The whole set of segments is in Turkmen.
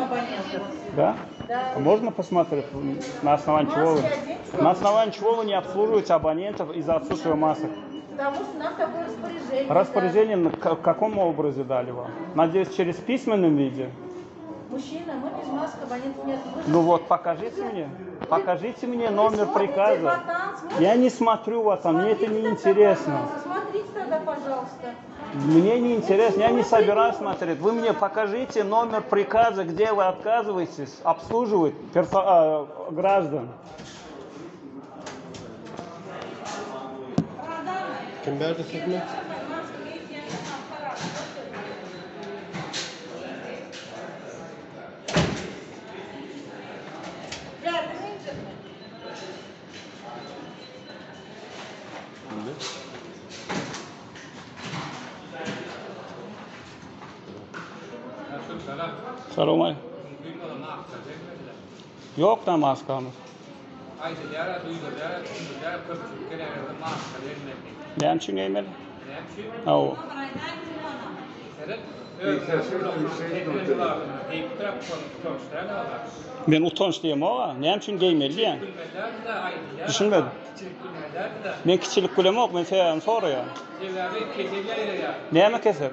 абонентов. Да? Да. А можно посмотреть, на основании чего вы? Маски оденьте, На основании чего вы не обслуживаете абонентов из-за отсутствия масок? Потому что нам такое распоряжение. Распоряжение на к- в каком образе дали вам? Надеюсь, через письменном виде? дали. Мужчина, мы без масок абонентов нет. Вы же- Ну вот, покажите мне. Покажите мне Вы номер смотрите приказа. Ватан, смотрите. Я не смотрю вас, а мне это Смотрите не тогда, интересно. пожалуйста, Смотрите тогда, пожалуйста. Мне не интересно, я не собираюсь смотреть. Вы мне покажите номер приказа, где вы отказываетесь обслуживать персо- а, граждан. Kim berdi sizni? Salam aleyküm. Ýok da maskamyz. Aýdylýar, duýdurýar, düşündirýär, köpçülik gelenlerde maska bermeli. Näme üçin geýmeli? Näme üçin? Hawa. Seret, özüne diýip durup utanç däl adam. Men utanç diýemok-a. Näme üçin geýmeli diýýän. Bilmeler-de aýdylýar. Düşünmedim. Kiçilik bilmeler-de. Men kiçilik bilemok, men sebäbini soraýan. Sebäbi kesel ýaýraýar. Näme kesel?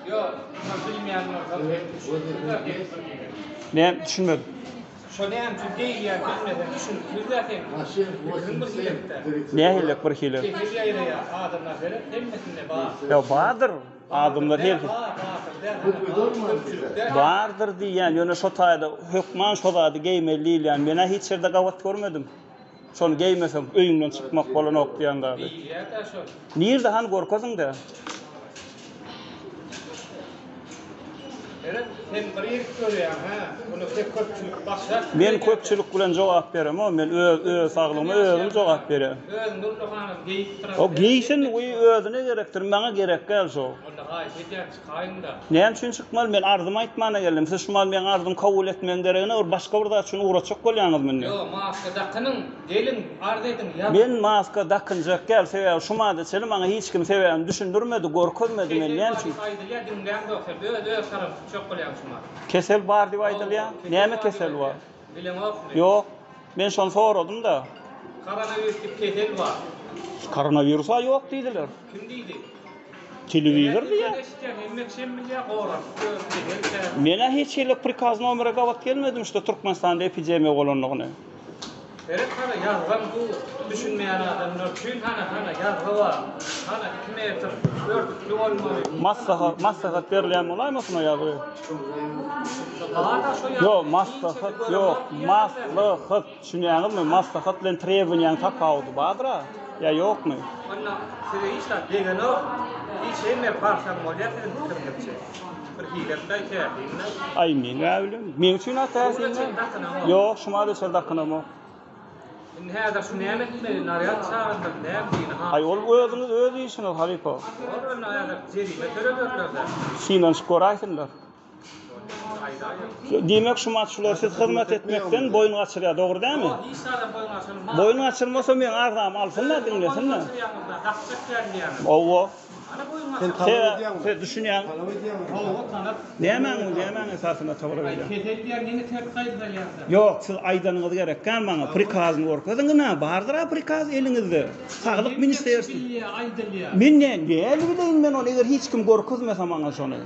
Ýok, şo bilmeýän bolsa Näme düşünmedim. Şo näme üçin geýilýän bilmesen düşünipsiz-dä sen. Pikiriň bir hilekde. Nähilek bir hile? Kesel ýaýraýar. Adamlar seret hemmesinde bar. Ýa bardyr. Adamlar her Bar, bardyr däl. Köpçülik däl. Bardyr diýýän, ýöne şo taýda hökman şo zady geýmeli diýilýän. Men-ä hiç ýerde gabat görmedim. Şony geýmeseň öýüňden çykmak bolanok diýen zady. Diýilýär-dä şol. Nirde hany görkeziň-dä. Seret, sen bir ýerik görýäň, hä? Muny sen köpçülik başlar. Men köpçülik bilen jogap beremok, men öz öz saglygyma özüm jogap berýän. Özüň Nurly hanym geýip duran. O geýsin, we özüne gerekdir, maňa gerek däl şo. Onda haýyş edýän çykaýyň-da. Näme üçin çykmaly? Men arzymy aýtmana geldim. Siz şu mahaly meň arzymy kabul etmegiň deregine bir başga bir zat üçin ugratjak bolýaňyzmy indi? Ýok, maska dakynyň, geliň, arz ediň, ýazyň. Men maska dakynjak däl, sebäbi şu mada çenli maňa hiç kim sebäbini düşündirmedi, görkezmedi men Kesel näme bar üçin. diýip aýdylýar, diňläňzok sen. Öz öz tarapy tutjak bolýaň şu mahaly. Kesel bar diýip aýdylýar? Hawa, Näme bar diýip kesel bar? aýdylýar. Bileňokmy? Ýok. Men şony soradym-da. Koronawirus diýip kesel bar. Koronawirus-a ýok diýdiler. Kim diýdi? Telewizor diýýär. Men-ä hiç hili prikaz nomere gabat gelmedim şda Türkmenistanda epidemiýa bolandygyny. Seret hana ýazgam bu düşünmeýän adamlar üçin hana hana ýazgy bar. Hana 2 metr örtükli bolmaly. Maslahat maslahat berilýän bolaýmasyn o ýazgy? Bar-da şo ýazgy. Ýok maslahat ýok maslahat düşünýäňizmi maslahat bilen trebowaniýaň tapawudy bardyr-a. Ýa ýokmy? Onda size hiç zat degenok. Hiç hemme barsaň bolýar siziň pikiriňizçe. Bir hilekdaý täsin-dä. Aý men näbilem. Meň üçin-ä täsin-dä. Ýok, şuma da çel dakynamok. Indi häzir şu näme etmeli? Narýad çagyrdyr, näme diýini ha. Aý ol özüňiz öz işiňiz halypa. Ol onda häzir jerime tölederler-dä. Synanyşyp göräýsinler. Diýmek şumat şular siz hyzmat etmekden boýun gaçyrýar dogry dälmi? Ýok hiç zadam boýun gaçyrma. Boýun gaçyrmasa meň arzamy alsynlar diňlesinler. Gaçyrýaňyzda dakjak däl diýýäňiz. Howwa. Ana boýun Sen gaçyrma. talap Sebäp edýäňmi? siz düşünýäň. Talap edýäňmi? Howwa talap. Nämäň nämäň esasynda talap Aý edýäň? kesel diýýän ýene ters gaýdylýar-da. Ýok siz aýdanyňyz gerekgä maňa prikazyny görkeziň ina bardyr-a prikaz eliňizde. Saglyk ministerstw. Bilýär aýdylýar. Men nä näli bileýin men ony eger hiç kim görkezmese maňa şony.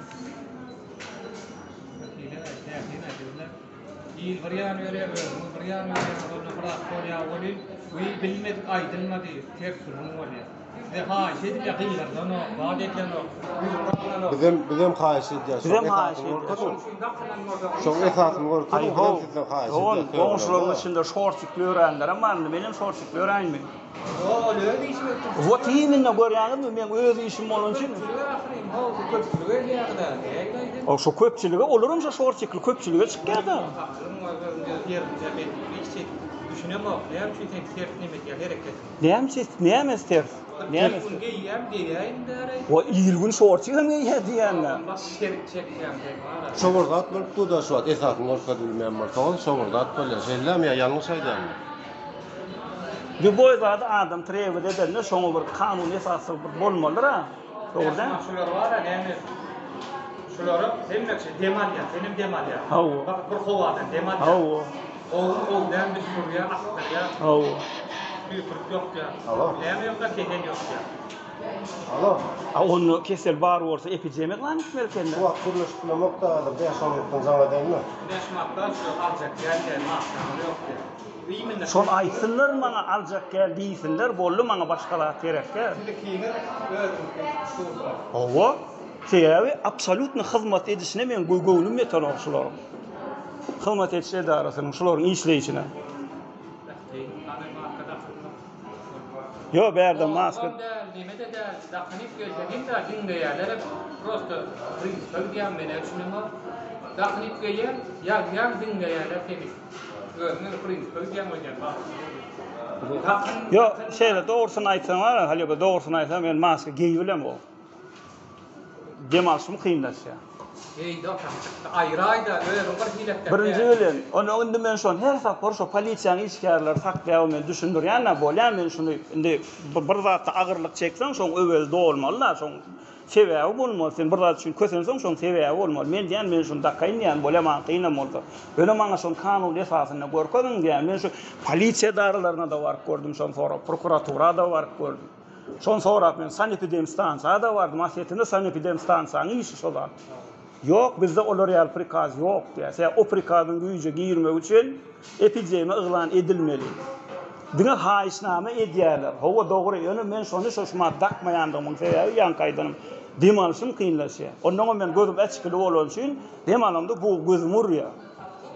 Il bir ýan berýär, özüňiz bir ýan berýäňiz, onda bir zat bolýar welin, wiý bilmedik aýdylmady, ters gürrüň bolýar. Size haýyş edilýär, gygyrylanok, zat edilenok, ýüzüň gyzylanok. Bizem bizem haýyş edýäs. Bizem haýyş edýäs. Şoň Şoň esasyny görkeziň, bizem sizden haýyş edýäs. Goňşularyň içinde şortikli ýörenlerem bar, indi menem şortikli ýöräýinmi? Ol öz işi bilen. Wot imенно görýäňizmi, meň öz işim bolany üçin. Köpçülige ahyryn, how, bu köpçülige gelýär-dä, nägile O şo köpçülige, olaram şo şortikli köpçülige çykýar-da. Akylyň bar özüňde ýerinde men hiç şey düşünemok, näme üçin sen ters neme edýäň hereketiň. Näme üçin, nämesi ters? Nämesi? Bir gün geýýäm, geýäýin bäri. O il gün şortik hem geýýär diýýän-dä. Baş şerik çekýäň sen bar-a. Şo bir zat bolup dur-da şu wagt esasyny görkezip bilmeýän bolsaňyz şo bir zat bolýar. Şeýlemi ýa ýalňyş aýdýanmy? Lýuboý zady adam trebowat edende şoňa bir kanuny esasy bir bolmalydyr-a. Dogry dälmi? Şular bar-a näme? Şulara hemme kişi dem alýar, senem dem alýar. Hawa. Bak bir howadan dem alýar. Hawa. Gowy gowy däl biz surýar, akdyrýar. Hawa. Tüýkürik ýok ýa. Alo. Näme ýok ýa kesel ýok ýa. Alo. A onda kesel bar bolsa epidemiýa yglan etmeli ekende. Şu wagt gürleşip bilemok da häzir 5-10 minutdan jaň edeýinmi? Ine şu matda şu aljak däl diýýär, maskaňyz ýok diýýär. Imенно Şol aýtsynlar maňa aljak gel diýsinler boldy maňa başga zat gerek däl. Siz ikiňiz özüňizden durdular. Hawa. Sebäbi absolýutno hyzmat edişine meň göwnüm ýetenok şularyň. Hyzmat ediş edarasynyň şularyň işleýşine. Ýok bärde maska. Oglan däl, neme-de däl, dakynyp gelse hem-de diňleýärlerem, prosto prinsipe gidýän men-ä düşünemok. Dakynyp gelýäň, ýazýaň diňleýärler seni. Özüňem prinsipe gidýäň öýdýän Dakyn. Ýok, şeýle dogrusyny aýtsaň bar, halypa dogrusyny aýtsam men maska geýibilemok. Dem alşym kynlaşýar. Heý, dokan çykdy, aýraý-da, özüň bir hilekde. Birinji bilen, onda indi men şony her sapar şo polisiýanyň işgärleri saklaýar we men düşündirýän-dä, bolýar men şuny indi bir zatda agyrlyk çekseň şoň öwezi dolmaly-da, şoň sebäbi bolmaly, sen bir zat üçin kösenseň şoň sebäbi bolmaly. Men diýýän, men şuny dakaýyn diýýän, bolýar maňa kynam bolsa. Ýöne maňa şony kanun esasynda görkeziň diýýän. Men şu polisiýa edaralaryna-da baryp gördüm şony sorap, prokuratura-da baryp gördüm. Şony sorap men sanepidemstansiýa-da bardym, asletinde sanepidemstansiýanyň işi şo zat. Ýok, bizde olar ýaly prikaz ýok diýýär. Sebäbi o prikazyň güýje girmegi üçin epidemiýa yglan edilmeli. Diňe haýyşnama edýärler. Hawa, dogry, ýöne men şony şo şumat dakmaýandygymyň sebäbi ýaňky aýdanym, dem alşym kynlaşýar. Onnoňam men gözüm äçgili bolany üçin dem alamda bug gözüme urýar.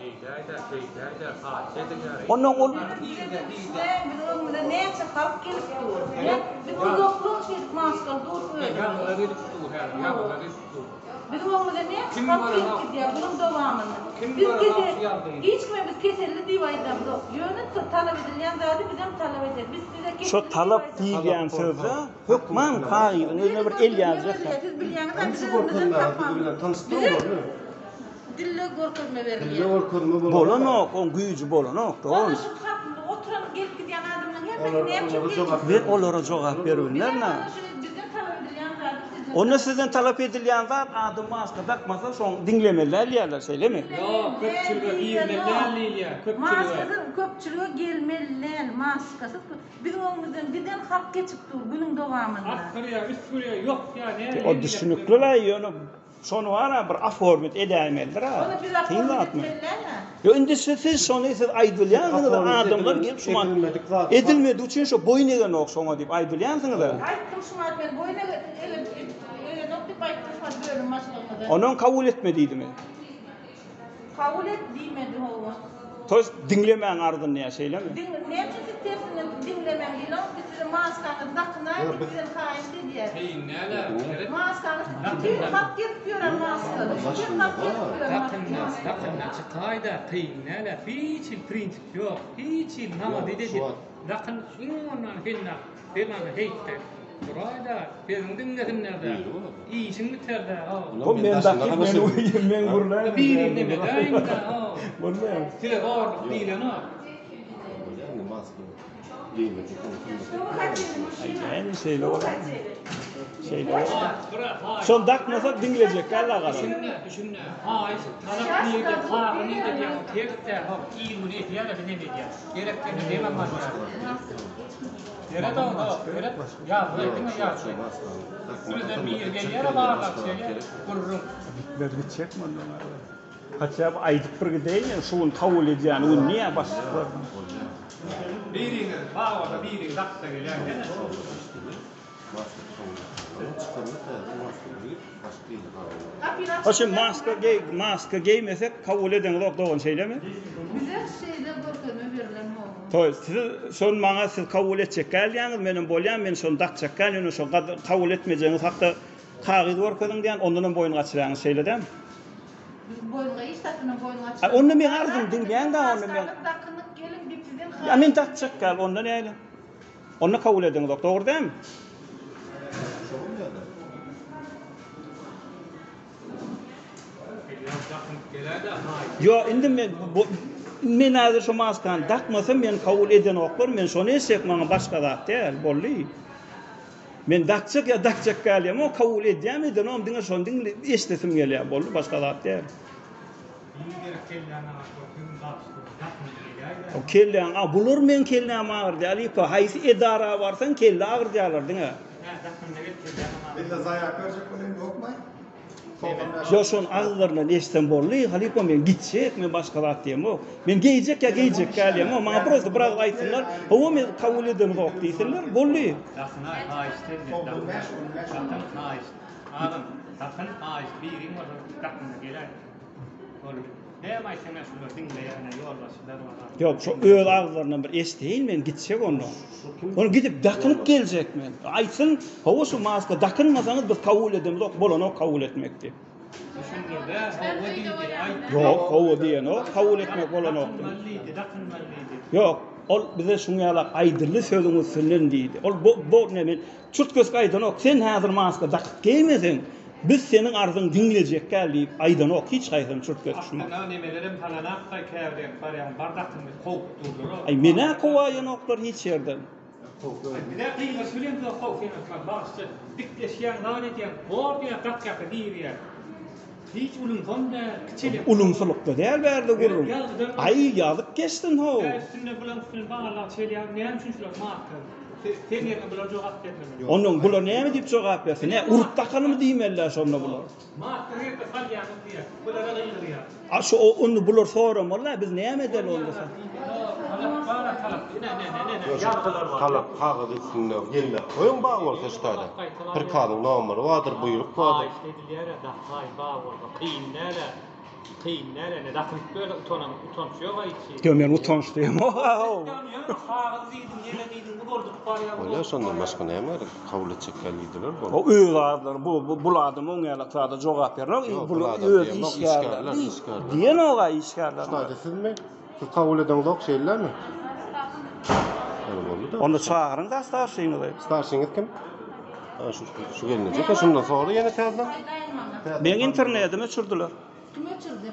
Şeýdäý-dä, şeýdäý-dä, haýyş edilýär. Onnoň ol. Biziň öňümize näçe halk gelip dur. Biz uzaklyk şeýdip maskaly durus özümiz. Ýaňylar gelip dur häzir, ýaňylar gelip dur. Biziň öňümize näçe halk gelip gidýär günüň dowamynda. Biz kesel, hiç kime biz keselli diýip aýdamzok. Ýöne talap edilýän zady bizem talap edýäris. Biz size keselli Şo talap diýilýän sözde hökman kagyzyň özüne bir el ýazjak. Siz bilýäňiz-ä biz özümizem tapamzok. Bize Dille görkezme berilýär. Dille görkezme bolanok. Bolanok, oň güýji bolanok, dogan. Onda şu halkda oturan gelip gidýän adamlaryň hemmesi näme üçin gelip Men olara jogap berip bilmerin. Bizden talap edilýän zady sizden. Onda sizden talap edilýän zat adam maska dakmasa şoň diňlemeli däl diýýärler şeýlemi? Ýok, köpçülige girmeli däl diýilýär, köpçülige. Maskasyz köpçülige gelmeli däl, maskasyz biziň öňümizden giden halk geçip dur günüň dowamynda. Asgyrýar, üsgürýär, ýok ýa näme. O düşnükli-le ýöne Şony bara bir oformit edäýmelidir-a. Ony biz Kyn oformit zatmy? etmeli-dä. Ýok, indi siz, siz şony siz aýdylýansyňyz-a, adamlar gelip şuňa Edilmedik zat. edilmedi üçin şo boýun egenok şoňa diýip aýdylýansyňyz-a. Aýtdym şumat men boýun egenok diýip aýtdym şumat bölüm başlygymyza. Ondan kabul etme diýdimi? Kabul et diýmedi hawa. To ýest diňlemäň arzyny diýýär şeýlemi? Diň näme üçin siz tersinden diňlemäň diýlok biz size maskaňyzy dakynaýyň diýip sizden haýyşt edýäs. Heý näle gerek. Maskaňyz bütin halk gezip ýören maskaly. Bütin halk gezip ýören Dakynda dakynda çykaýda kyn näle hiç hil prinsip ýok hiç hil namaz ededip dakyn iň ondan hennä belany heýtde duraýda sözüňi diňlesinlerde işiň biterde ho. Bu men dakyp men uýum men gürläýin. Biri neme däýinde ho. Bolmaýar. Size zorluk diýlenok. Aýdäýin şeýle bolar. Şeýle bolar. Şony dakmasak diňlejek däl agam. Düşünme, düşünme. Haýyş, talap nirde, kagy nirde diýen ters däl, hop, il güni edýär-de biz hem edýäris. Gerek ýerde demem alýar. Seret onda, seret. Ýazgy, diňe ýazgy. Üstümizden biri gelýär-de barlap şeýle gürrüň. Gitmez gitjek mundan arra. Haçan aýdyp bir gideýin, şu gün kabul edýän gün niýe başlyklar. Biriňiz babada biriň daksa gelýär gene. Hoşem maska geý, maska geýmesek kabul edeňizok dogan şeýlemi? Bize şeýle görkezme berlen hawa. To ýest siz şony maňa siz kabul etjek dälýäňiz menem bolýan men şony dakjak däl ýöne şo kabul etmejegiňiz hakda kagyz görkeziň diýän ondanam boýun gaçyrýaňyz şeýle dämi? Biz boýun hiç zatdan boýun gaçyrmadyk. A onda meň arzym diňleýäň da onda men. Maskaňyzy dakynyp geliň diýip sizden haýyş. Ýa men dakjak däl onda näle? Onda kabul edeňzok dogry dälmi? Ýok indi men men häzir şu maskany dakmasam meni kabul edenoklar men şony etjek maňa başga zat däl boldy. Men dakjak ýa dakjak dälýemok, kabul edýämi edenom diňe şony diňle eşdesim gelýär boldy başga zat däl. O kelläň a bular meň kellämi agyrdýar halypa haýsy edara barsaň kelle agyrdýarlar diňe. Illa zaýak berjek bolýan ýokmy? Ýok şony agyzlaryndan eşitsem boldy halypa men gitjek men başga zat diýemok. Men geýjek ýa geýjek däl diýemok maňa prosta bir agyz aýtsynlar hawa men kabul edemzok diýsinler boldy. Dakynaý haýyşt senden dakyn haýyşt agam dakyn haýyşt biriň bolsa dakynda geläý boldy näme aýtsaň men şulary diňleýän ýolbaşçylar bar. Ýok şo öz agyzlaryndan bir eşdeýin men gitjek onda. Ony gidip dakynyp geljek men. Aýtsyn, hawa şu maska dakynmasaňyz biz kabul edemzok, bolanok kabul etmek diýip. Düşündirde, hawa diýdi, aýt. Ýok, hawa diýenok, kabul etmek bolanok diýdi. Dakynmaly diýdi, dakynmaly diýdi. Ýok, ol bize şuň ýalak aýdyldy sözüň üstünden diýdi. Ol bu bu ne men çürt-kesik aýdanok, sen häzir maska dakyp geýmeseň, biz seniň arzyňy diňlejek däl diýip aýdanok, hiç haýsam çürt-kesik şuny. Aslynda nemelerem salanakdaý käbirem barýaň bar dakyndy kowup durlar. Aý menä kowaýanoklar hiç ýerden. Bize gygyryş bilen bize kowup ýöne bagşy dikleşýäň zat edýäň bor diýýär dakýaka girýär. Hiç ulumsam däl kiçelek. Ulumsylykda däl bärde gürrüň. Aý ýazyk geçsin how. Ýa üstünde bulaň üstüne barlag çelýär näme üçin şular maska. Sen ýerine bular jogap bermeli. Onnoň bular näme diýip jogap bersin? Nä urup dakanymy diýmeliler şonda bular. Maska nirde salýaňyz diýýär. Bulara gygyrýar. A şu onda bular soramaly-da biz näme edeli onda sen. Talap bar talap. Ne ne ne ne ýazgylar bar. Talap kagyz üstünde gelmek. Goýuň bar bolsa şu taýda. Prikazyň nomeri bardyr, buýruk bardyr. Haýyşt edilýär-ä dakgaý bar bolsa. Kyn däl-ä. Kyn däl ene dakynyp ýörde utanan utanç ýoga hiç. Ýok men utanç diýemok. Ýöne kagyz diýdiň ýene diýdiň uzaldyp barýaň. Bolýa şondan başga näme gerek kabul etjek däl diýdiler bol. O öz azlary bu bul adam oň ýaly zada jogap bermez Ýok bul bul adam öz diýemok işgärleri işgärler işgärler. diýenoga işgärler. Ştaýda sizmi? Siz kabul edeňzok şeýlemi? Ýöne boldy-da. Onda çagyryň da starşyňyzy. Starşyňyz kim? Ha şu şu gelnejek şundan sonra ýene täzeden. Meň internetimi öçürdiler. Kim öçürdi?